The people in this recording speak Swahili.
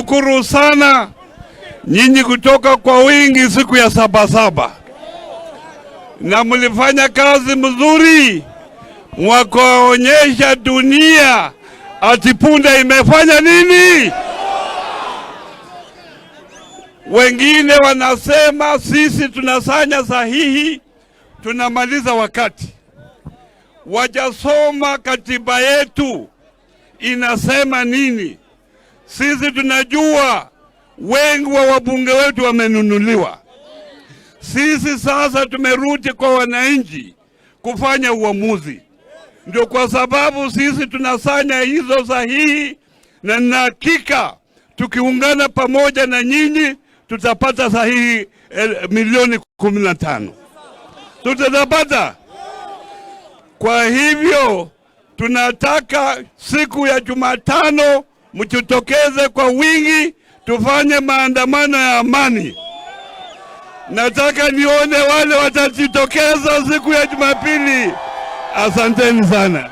Shukuru sana nyinyi kutoka kwa wingi siku ya Sabasaba, na mlifanya kazi mzuri, mwakaonyesha dunia ati punda imefanya nini. Wengine wanasema sisi tunasanya sahihi, tunamaliza wakati. Wajasoma katiba yetu inasema nini. Sisi tunajua wengi wa wabunge wetu wamenunuliwa. Sisi sasa tumerudi kwa wananchi kufanya uamuzi, ndio kwa sababu sisi tunasanya hizo sahihi, na nina hakika tukiungana pamoja na nyinyi tutapata sahihi milioni 15 tutapata. Kwa hivyo tunataka siku ya Jumatano mjitokeze kwa wingi, tufanye maandamano ya amani. Nataka nione wale watajitokeza siku ya Jumapili. Asanteni sana.